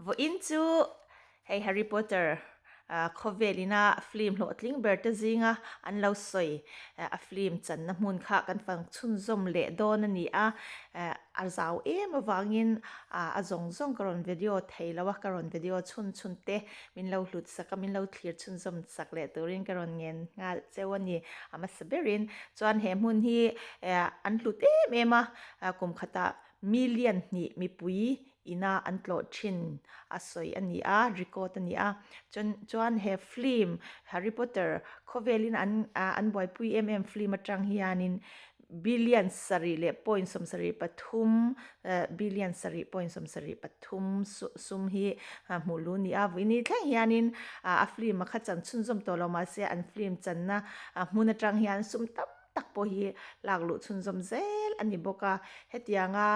Vawiin chu hei Harry Potter khawvel ina film hlawhtling ber te zinga an lo sawi a film channa hmun kha kan fang chhunzawm leh dawn a ni a, a zau em avangin a zawng zawng ka rawn video thei lo a, ka rawn video chhun chhun te min lo hlut sak a, min lo thlir chhunzawm sak leh turin ka rawn ngen nghal cheu a ni a hmasa berin. Chuan he hmun hi an hlut em em a, kum khatah million hnih mipui ina an tlawh thin a sawi a ni a, record a ni a. Chuan chuan he film Harry Potter khawvelin an an buaipui em em film atang hianin billion sarih leh point sawmsarih pathum billion sarih point sawmsarih pathum sum hi hmuh luh a ni a. Vawiini thleng hianin a film a kha chan chhunzawm tawh lo mahse an film channa hmun atang hian sum tam tak pawh hi lak luh chhunzawm zel a ni bawk a, hetianga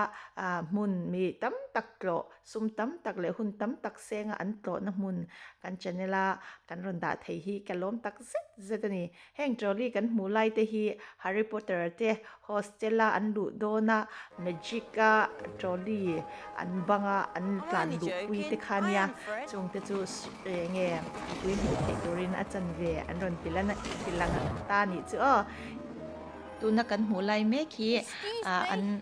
hmun mi tam tak tlawh, sum tam tak leh hun tam tak senga an tlawhna hmun kan channel a kan rawn dah thei hi ka lawm tak zet zet a ni. Heng trolley kan hmuh lai te hi Harry Potter te hostel a an luh dawn a magic a trolley an bang a an tlan luh pui te kha nia, chung te chu eng nge mipui hmuh theih turin a chanve an rawn ti lan ti lang ta nih chu aw. Tuna kan hmuh lai mek hi an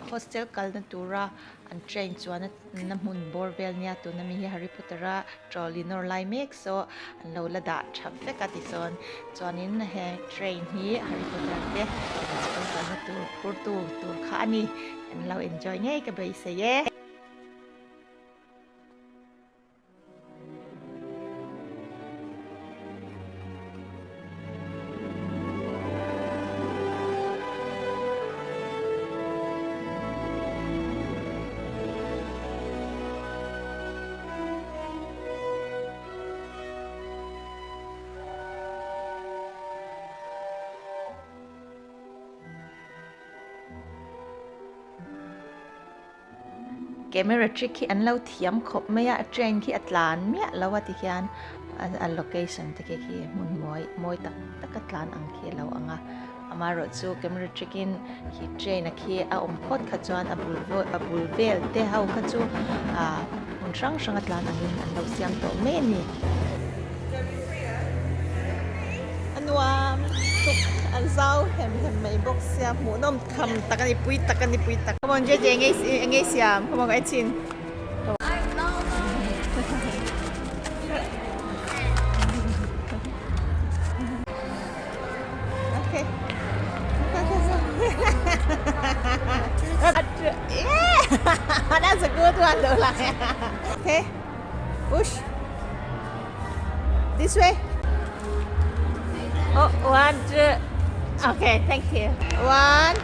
hostel kalna tura an train chuan na hmun bawr vel nia tuna mi hi Harry Potter a trolley nawr lai mek saw an lo la dah tha vek a tichuan chuanin he train hi Harry Potter te school kalna tur phurtu tur kha a ni an lo enjoy ngei ka beisei e. Camera trick hi an lo thiam khawp mai a, train khi a tlan miah lo a tikhian a location te khi khi hmun mawi mawi tak tak a tlan ang khi a lo ang a, amaherawh chu camera trick in khi train a khi a awm phawt kha chuan a bul a bul vel te ho kha chu ah hmun hrang hrang a tlan angin an lo siam tawh mai a ni. A nuam tuk an zau hem hem mai bawk sia hmuhnawm tham tak a ni pui tak a ni pui tak. Come on JJ eng nge siam come on ka en chhin. Okay. Yeah, that's a good one, Lola. Okay, push. This way. Oh, one, two. Okay, thank you. One.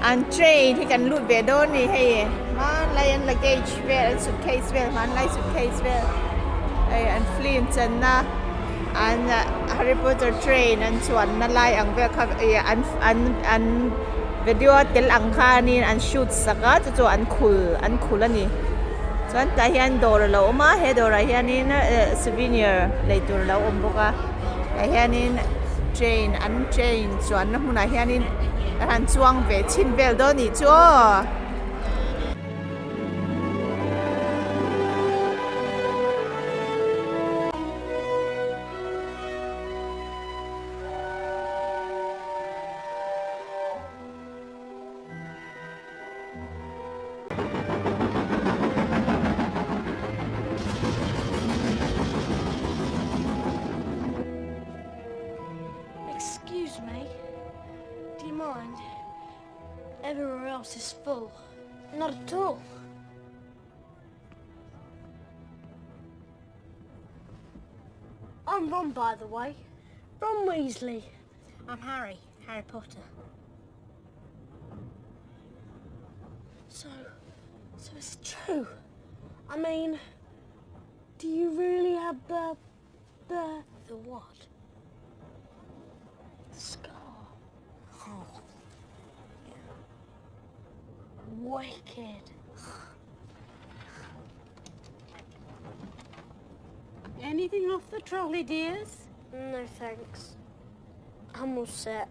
An train hi kan lut ve dawn ni hei hmanlai an luggage vel an suitcase vel hmanlai suitcase vel hei an film channa an Harry Potter train an chuanna lai ang vel kha ih an an an video a tel ang khanin an shoot sak a chu chu an khul an khul a ni chuan tah hian dawr a lo awm a he dawrah hianin souvenir lei tur a lo awm bawk a tah hianin train an train chuanna hmunah hianin an han chuang ve chhin vel dawn anih chu aw. Excuse me, do you mind? Everywhere else is full. Not at all. I'm Ron, by the way. Ron Weasley. I'm Harry, Harry Potter. So, so it's true. I mean, do you really have the, the... The what? The scar. Oh. Yeah. Wicked. Anything off the trolley, dears? No, thanks. I'm all set.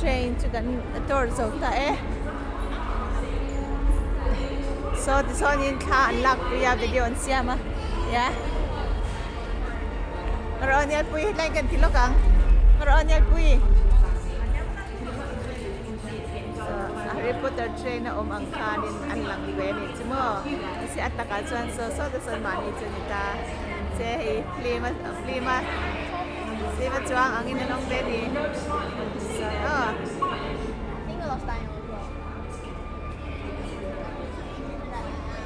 Train chu kan tour zo ta e. Saw tichuanin thla an lakpui a video an siam a nia. Rawnialpui hetlai kan ti lawk ang. Rawnialpui. Harry Potter train a awm ang khanin an lang ve a ni chu maw. Mahse a takah chuan saw saw te chuan mahni chu a ni ta. Che hei film a film a film a chuang angin an awm ve a ni. Aw.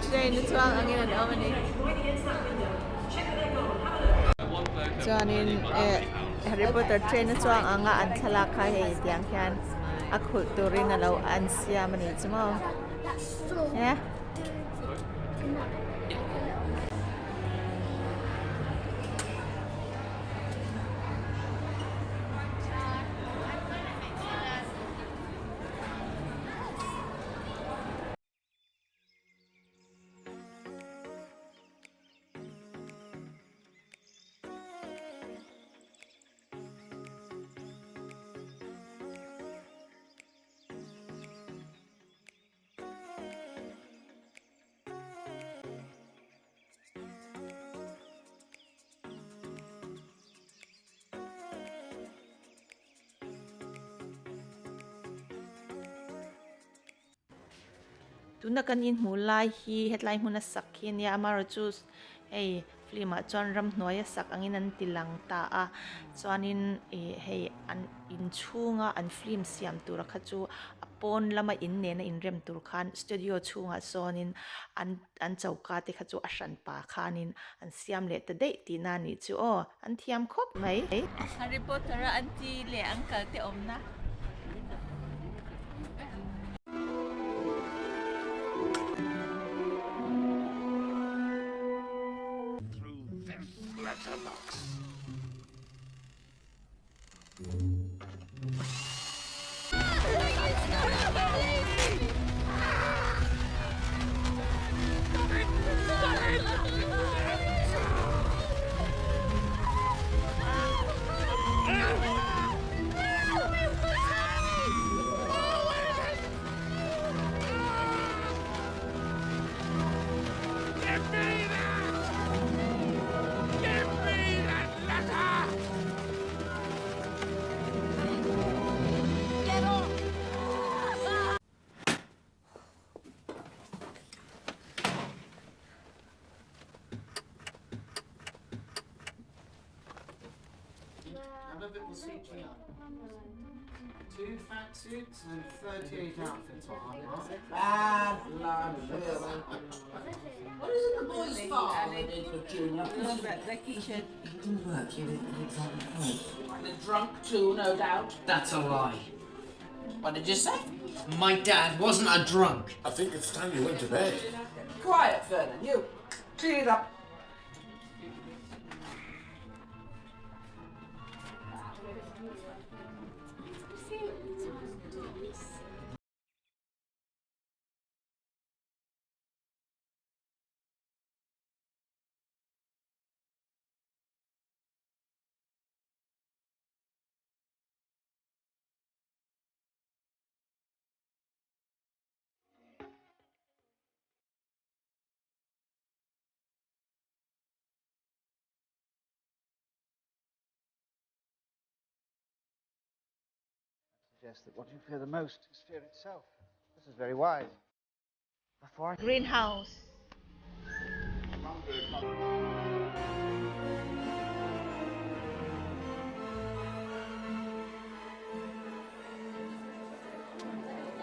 Train a chuang angin an awm a ni. Chuanin eh Harry Potter train a chuang anga an thlalak kha hei tiang hian a khulh turin a lo an siam a nih chu maw he. Tuna kan inhmuh lai hi hetlai hmuna sak hi ania amaherawhchu hei film ah chuan ramhnuai a sak angin an ti lang ta a chuanin ih hei an inchhunga an film siam tura kha chu a pawn lama in nena inrem tur khan studio chhungah sawnin an an choka te kha chu a hran pa khanin an siam leh ta daih tihna a nih chu aw an thiam khawp mai. Harry Potter a aunty leh uncle te awmna. Through this letterbox. Give me that! Give me that letter! Get off! None of it will suit you. Two fat suits and 38 outfits on Bad blood. What is it the boys father did for Junior? He didn't work here at Alexander And a drunk too, no doubt. That's a lie. What did you say? My dad wasn't a drunk. I think it's time you went to bed. Quiet, Vernon. You clean it up. Suggest that what you fear the most is fear itself. This is very wise. Before I Greenhouse.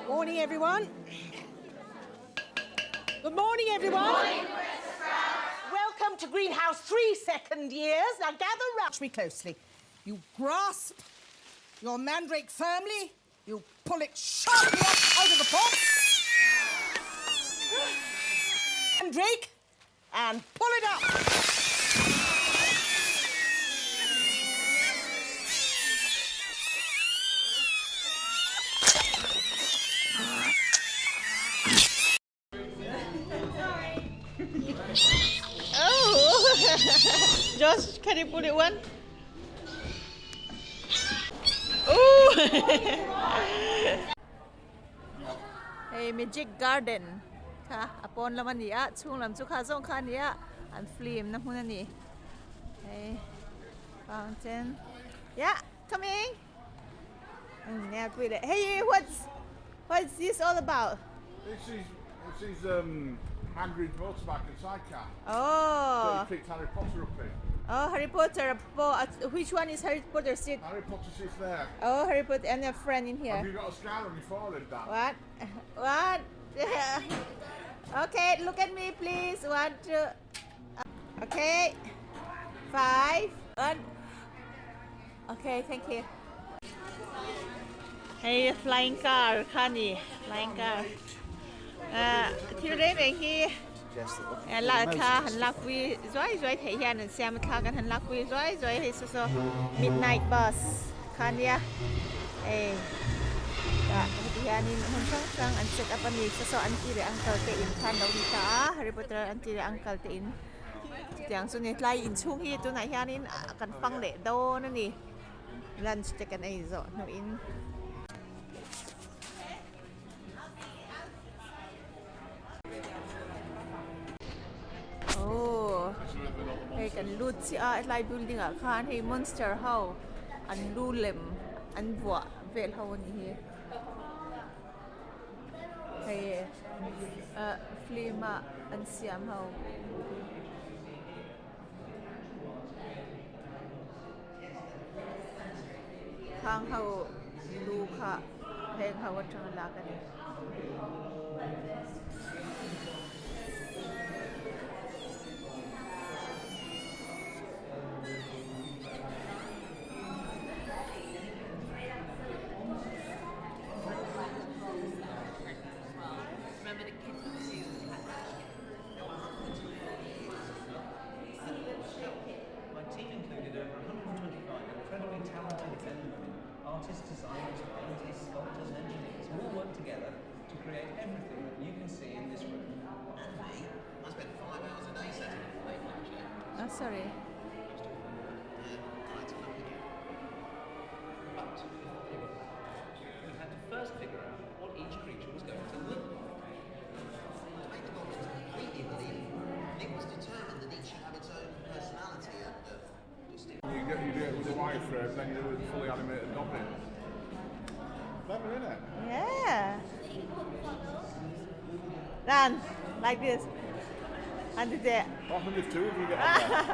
Morning, everyone. Good morning, everyone. Good morning, Welcome to Greenhouse 3 second years. Now gather round me closely. You grasp your mandrake firmly. You pull it sharply up out of the pot. Mandrake and pull it up. Oh! Josh, can you put it one? Oh! Hei magic garden kha a pawn lam a ni a chhung lam chu kha zawng kha a ni a an film na hmun a ni hei fountain yeah coming hey what's what's this all about This is this is um Hagrid's motorbike and sidecar. Oh. That he picked Harry Potter up in. Oh, Harry Potter. Which one is Harry Potter seat? Harry Potter sits there. Oh, Harry Potter and a friend in here. Have you got a scar on your forehead, Dan? What? What? okay, look at me, please. One, two. Okay. Five. One. Okay, thank you. Hei flying car kha ni flying car. Uh, thil reng reng hi la thla han lakpui zuai zuai theih hian an siam a thla kan han lakpui zuai zuai hei saw saw midnight bus kha nia hei tah heti hianin hmun hrang hrang an set up a ni saw saw aunty leh uncle te in kha an lo ni ta a Harry Potter aunty leh uncle te in chutiang chu ni tlai inchhung hi tunah hianin kan fang leh dawn a ni lunch te kan ei zawh hnuhin. Aww hei kan lut chiah a helai building ah khan hei monster ho an lu lem an vuah vel ho a ni hi hei ah film a an siam ho. Khang ho lu kha heng ho atanga lak a ni. My team included over 125 incredibly talented men and women, artists, designers, painters, sculptors, and engineers, who all worked together to create everything that you can see in this room. And me, I spent five hours a day setting up the late night chair. Oh, sorry. But we had to first figure out what each creature was going to look like. To make the goblins completely believable, Nick was determined that each should have its own personality and uh, distinct. You, get, you do it with the wireframe, then you do it with the fully animated goblin. Clever, isn't it? Yeah. Run like this. And there. What happens if two of you get on there?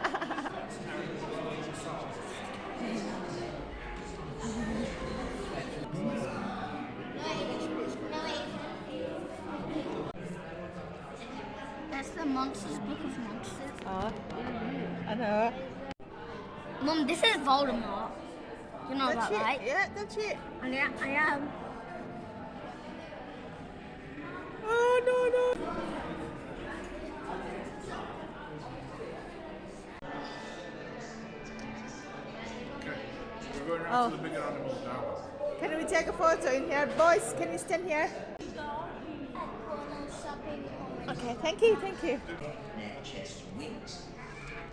That's the Monsters Book of Monsters. Oh, I know. Mum, this is Voldemort. You know That's that, it. right? Yeah, that's it. I am. I am. Oh, no, no. Okay, we're going round Oh. to the bigger animals now. Can we take a photo in here? Boys, can you stand here? Okay, thank you, thank you. Neck, chest, and wings.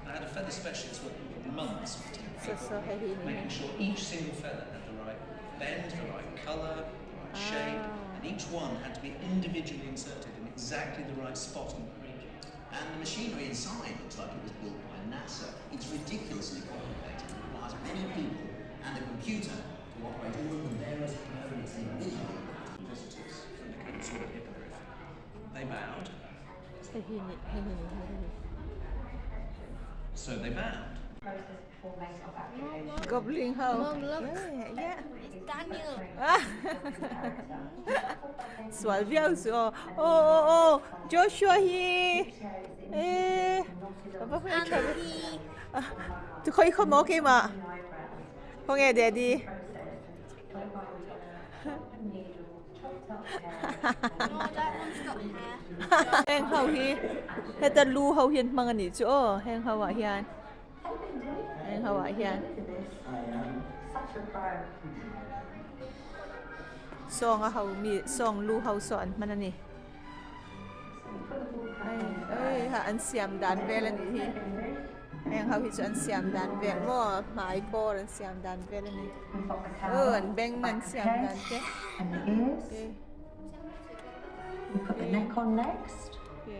I had a feather specialist working for months with So, so heavy. making sure each single feather had the right bend, the right colour, the right shape, and each one had to be individually inserted in exactly the right spot on the creature. And the machinery inside looks like it was built by NASA. It's ridiculously complicated and requires many people and a computer to operate all of the various components individually. Visitors from the Council of Hippogriff. They bowed, so they bowed. Goblin ho. Mum, look. Yeah, yeah. It's Daniel. Sual viau su oh. Oh, oh, oh. Joshua hi. Eh. Apa And he. Tu khoi kho mo ke ma. Khong e daddy. No, that one's got hair. Heng ho hi. Heta lu ho hian hmang ani chu aw. Heng ho ah hian. Heng ho ah hian. Sawng a ho mi sawng lu ho saw an hman ani. Hei ei ha an siam dan vel ani hi. Heng ho hi chu an siam dan vel maw hmai kawr an siam dan vel ani. Aw an beng an siam dan te. the neck on next. Yeah.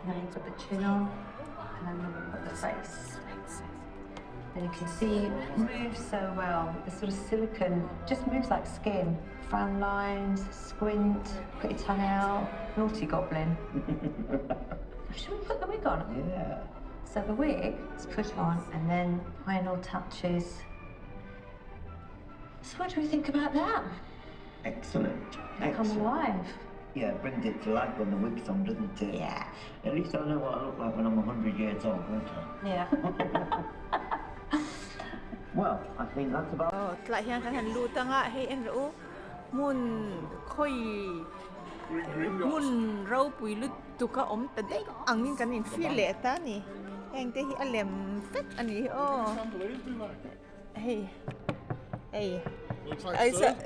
And then put the chin on, and then we put the face. And you can see it moves so well. The sort of silicone just moves like skin. Frown lines, squint, put your tongue out. Naughty goblin. Should we put the wig on? Yeah. So the wig is put on and then final touches. So what do we think about that? Excellent. Come Excellent. alive. Yeah, it brings it to life when the wig's on, doesn't it? Yeah. At least I know what I look like when I'm 100 years old, won't I? Yeah. Well, I think that's about... Aw tlai hian kan han lut anga hei en rawh u hmun khawi hmun ropui lutuk a awm ta daih angin kan in feel leh ta a ni heng te hi a lem vek a ni hi aw hei hei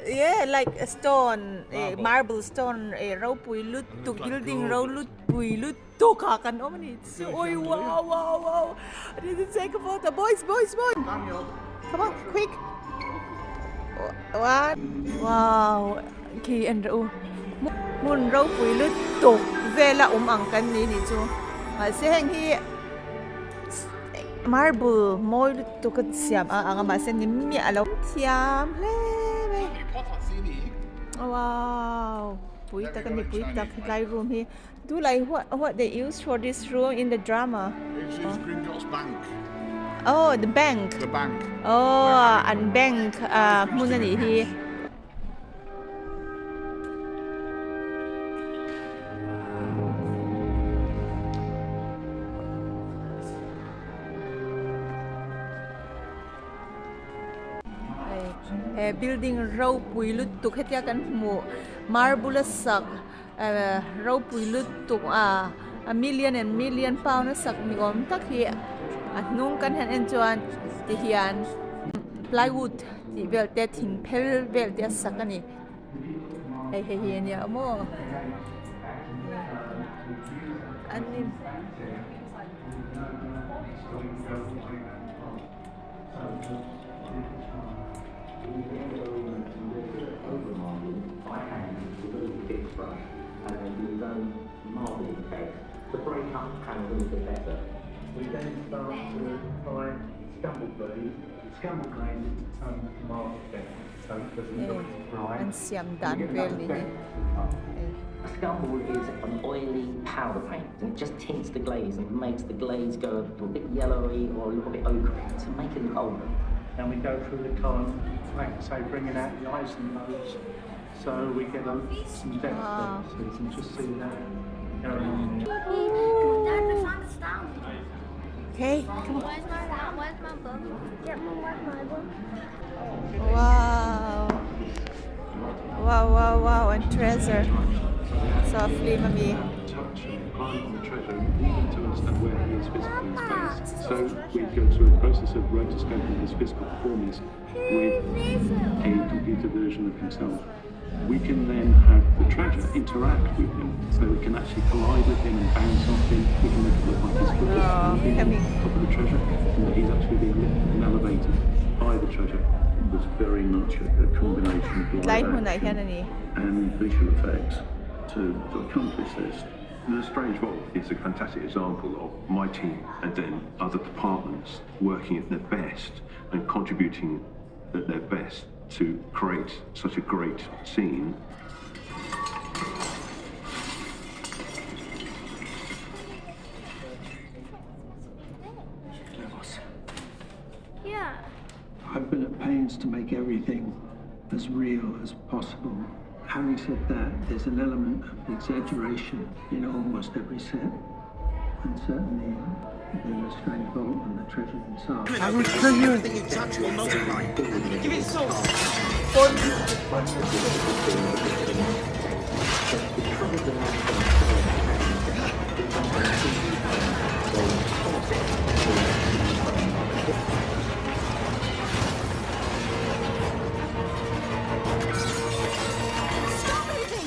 yeah like a stone eh marble stone eh ropui lutuk building ro lutpui lutuk ah kan awm a ni chu awi wow wow wow I need to take a photo boys boys boys come on quick one wow khi en rawh u hmun ropui lutuk vela awm ang kan ni nih chu mahse heng hi marble mawi lutuk a siam a ang a mahse ni miah lo thiam hle mai wow pui tak a ni pui tak hetlai room hi. Do like what what they use for this room in the drama? It's, it's Gringotts Bank. Oh, the bank. The bank. Oh, an bank ah hmun a nih hi. He building ropui lutuk hetia kan hmuh marble a sak Ropui lutuk a a million and million pound a sak ni awm tak hi a hnung kan han en chuan ti hian plywood tih vel te thing phel vel te a sak a ni hei hei hi ania maw an in. An siam dan vel ni hi. Scumble is an oily powder paint and it just tints the glaze and makes the glaze go a little bit yellowy or a little bit ochre to make it look older. And we go through the column, like I say, bringing out the eyes and nose, so we get a, some depth there, so you can just see that going on there. Okay, come on. Where's my, where's my book? Yeah, Mum, where's my book? Wow. Wow, wow, wow, and treasure. Softly, mummy. Touch and climb on the treasure even to understand where he is physically in space. So we go through a process of rotoscoping his physical performance with a computer version of himself. We can then have the treasure interact with him, so we can actually collide with him and bounce off him. We can make it look like his foot is standing on top of the treasure, and that he's actually being lifted and elevated by the treasure. It was very much a, a combination of Tlai live hmunah action hian a ni. and visual effects to, to accomplish this. The Strange Vault is a fantastic example of my team and then other departments working at their best and contributing at their best to create such a great scene. Yeah. I've been at pains to make everything as real as possible. Having said that, there's an element of exaggeration in almost every set, and certainly the Strange Vault and the Treasure inside. I will kill you. Everything you touch will multiply. Give it sauce. Stop moving!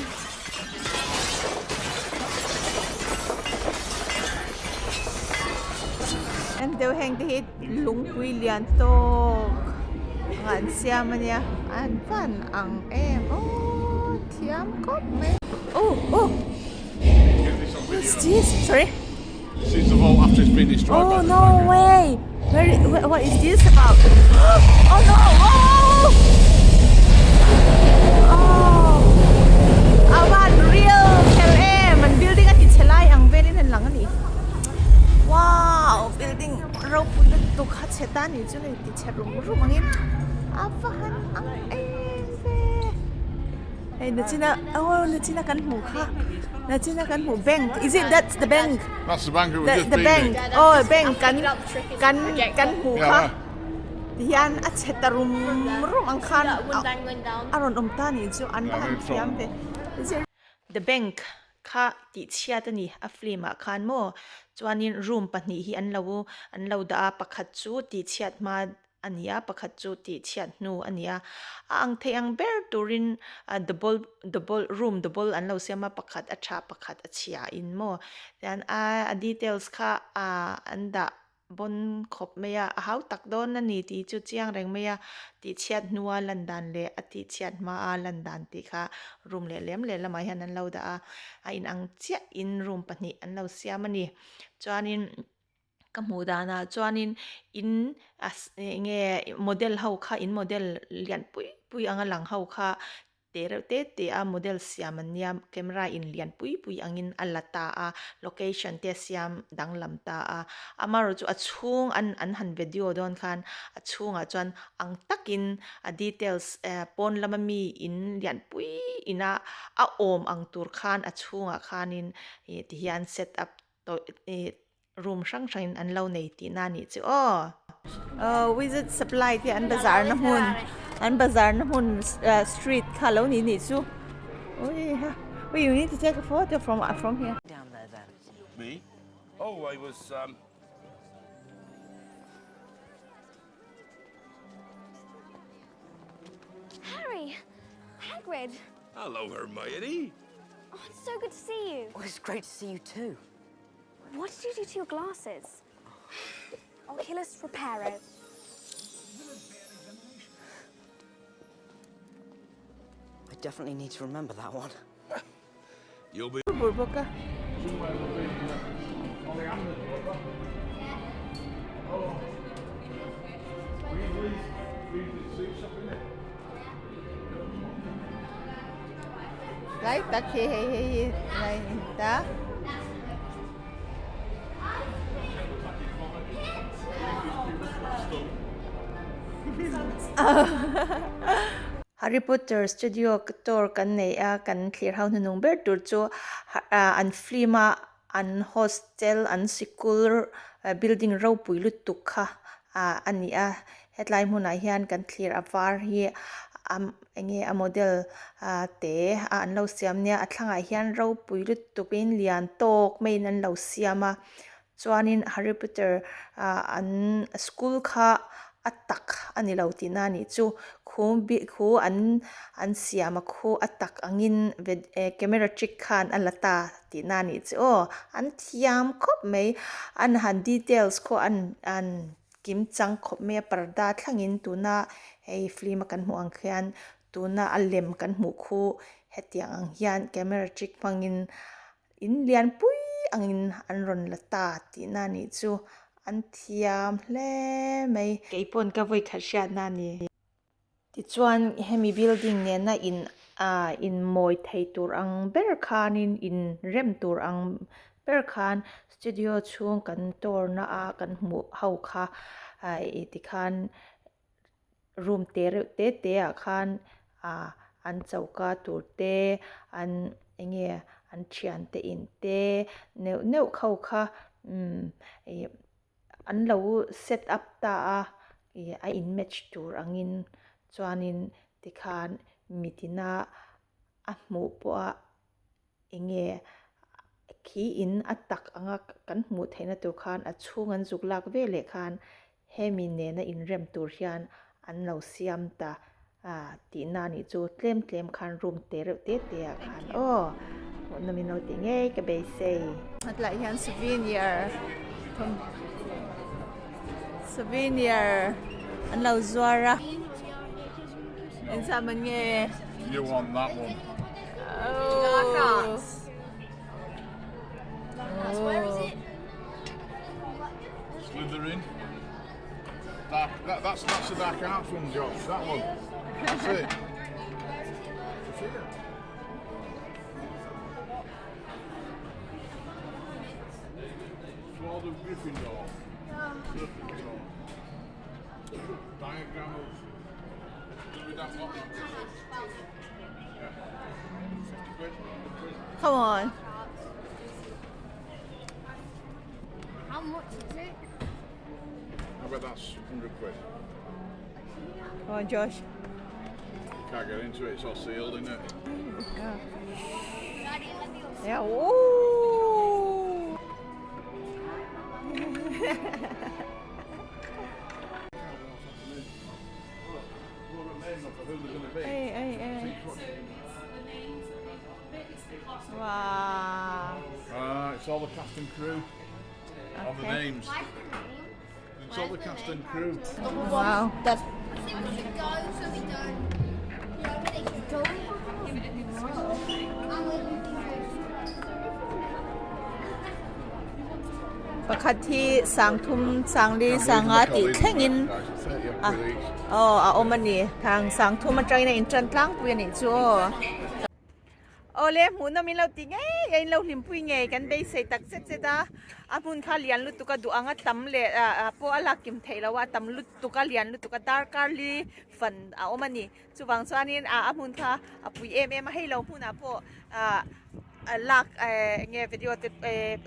En deuh heng te hi lungpui lian tawk ang an siam a nia an van ang em aww thiam khawp mai. Aw aw. What's this? Sorry? This is the vault after it's been destroyed. Oh no way! Where, what is this about? Oh no! Oh! Oh! A van real kher em! An building a ti chhe lai ang velin an lang a ni. Wow! Building ropui lutuk kha chhe ta ni chu hei ti chhe rum rum angin a va han ang em ve! Hei nachina oh nachina kan hmuh kha nachina kan hmuh bank is it that's the bank That's the bank the the bank oh bank kan kan kan hmuh kha tihian a chhe ta rum rum ang khan a rawn awm ta nih chu an va han thiam ve the bank kha tih chhiat a ni a film ah khan maw chuanin room pahnih hi an lo an lo dah a pakhat chu tih chhiat hma a ni a, pakhat chu tih chhiat hnu a ni a, a ang thei ang ber turin double double room double an lo siam a, pakhat a tha pakhat a chhia in maw tian a a details kha ah an dah bawn khawp mai a, a hau tak dawn a ni tih chu chiang reng mai a, tih chhiat hnua lan dan leh a tih chhiat hmaa lan dan tih kha room leh lem leh lamah hian an lo dah a, a inang chiah in room pahnih an lo siam a ni chuanin. Ka hmuh danah chuanin in a eng nge model ho kha in model lian pui pui anga lang ho kha te reuh te te a model siam an nia camera in lian pui pui angin a la ta a location te a siam danglam ta a amaherawhchu a chhung an an han video dawn khan a chhungah chuan ang takin a details eh pawn lama mi in lian pui ina a awm ang tur khan a chhungah khanin ih tihian set up room hrang hrang in an lo nei tihna a nih chu aw. Wizard supply te an bazar na hmun an bazar na hmun street kha lo ni nih chu ui ha ui you need to take a photo from from here. Down there then. Me? Oh, I was um Harry! Hagrid! Hello, Hermione. Oh, it's so good to see you. Oh, it's great to see you too. What did you do to your glasses? Oculus Reparo. I definitely need to remember that one. You'll be... Lai tak hi hei hei hi lai a ni ta. Harry Potter studio tour kan nei a kan thlir ho hnuhnung ber tur chu an film a an hostel an sikul building ropui lutuk kha a ni a hetlai hmunah hian kan thlir a var hi eng nge a model te a an lo siam nia a thlangah hian ropui lutuk in lian tawk maiin an lo siam a chuanin Harry Potter ah an school kha a tak a ni lo tihna a nih chu khu bih khu an an siam a khu a tak angin camera trick khan a la ta tihna a nih chu aw an thiam khawp mai an han details khaw an an kim chang khawp mai a parda thlangin tuna hei film a kan hmuh ang khian tuna a lem kan hmuh khu hetiang ang hian camera trick hmangin In lian pui angin an rawn la ta tihna a nih chu an thiam hle mai. Keipawn ka vawi khat hriatna a ni. Tichuan hemi building nena in ah inmawi thei tur ang ber khanin in rem tur ang ber khan studio chhung kan tour na a kan hmuh ho kha ah ih tikhan room te reuh te te ah khan ah an choka tur te an eng nge an thian te in te neuh neuh kho kha umm ih an lo set up ta a ih a in match tur angin chuanin tikhan mitina a hmuh pawh a. Eng nge khi in a tak anga kan hmuh theihna tur khan a chhung an zuk lak ve leh khan hemi nena inrem tur hian an lo siam ta tihna a nih chu tlem tlem khan room te reuh te te ah khan aw hmuhnawm in lo tih ngei ka beisei. Hetlaiah hian souvenir souvenir an lo zuar a. Engzah man nge? You want that one. Oh. Where is it? Slytherin. Dark, that, that's, that's the Dark Arts one, Josh. That one. That's it. It's here. Sword of Gryffindor. Gryffindor. Diagram of. That one. Yeah. 50 quid. 100 quid. Come on. How much is it? I bet that's 100 quid. Come on, Josh. You can't get into it, it's all sealed, isn't it? Yeah. Yeah. Ooh. Hey, hey, hey. Wow. Ah, it's all the cast and crew. All the Okay. names. It's all the cast and crew. Wow. I think we should go so we don't. Go. Pakhat hi 30 40 sanga tih thlengin a aw a awm a ni thang 30 atangin a intan tlangpui a nih chu aw. Awle hmuh nawm in lo ti ngei a in lo hlimpui ngei kan beisei tak zet zet a a hmun kha lian lutuk a duh ang a tam leh ah pawh a lak kim theih loh a a tam lutuk a lian lutuk a darkar li fan a awm a ni chuvang chuanin ah a hmun kha a pui em em a hei lo hmunah pawh ah lak eh eng nge video te eh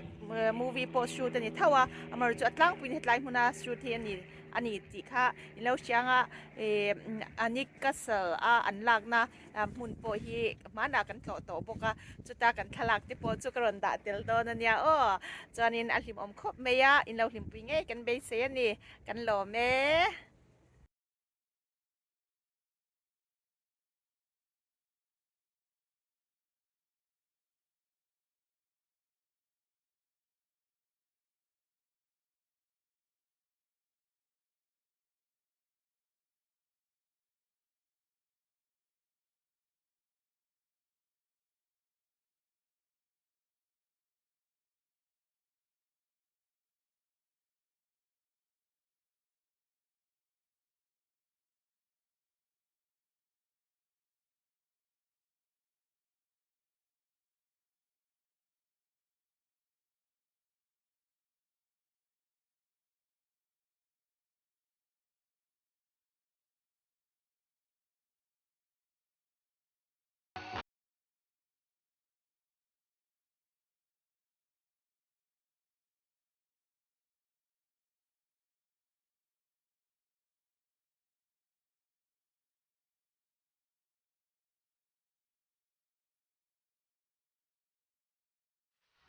movie pawh shoot a ni tho a amaherawhchu a tlangpuiin hetlai hmuna shoot hi a ni. a ni tih kha in lo hria ang a ih Anik Castle a an lakna hmun pawh hi hmanah kan tlawh tawh bawk a chuta kan thlalak te pawh chu ka rawn dah tel dawn a nia aw chuanin a hlimawm khawp mai a in lo hlimpui ngei kan beisei a ni kan lawm e.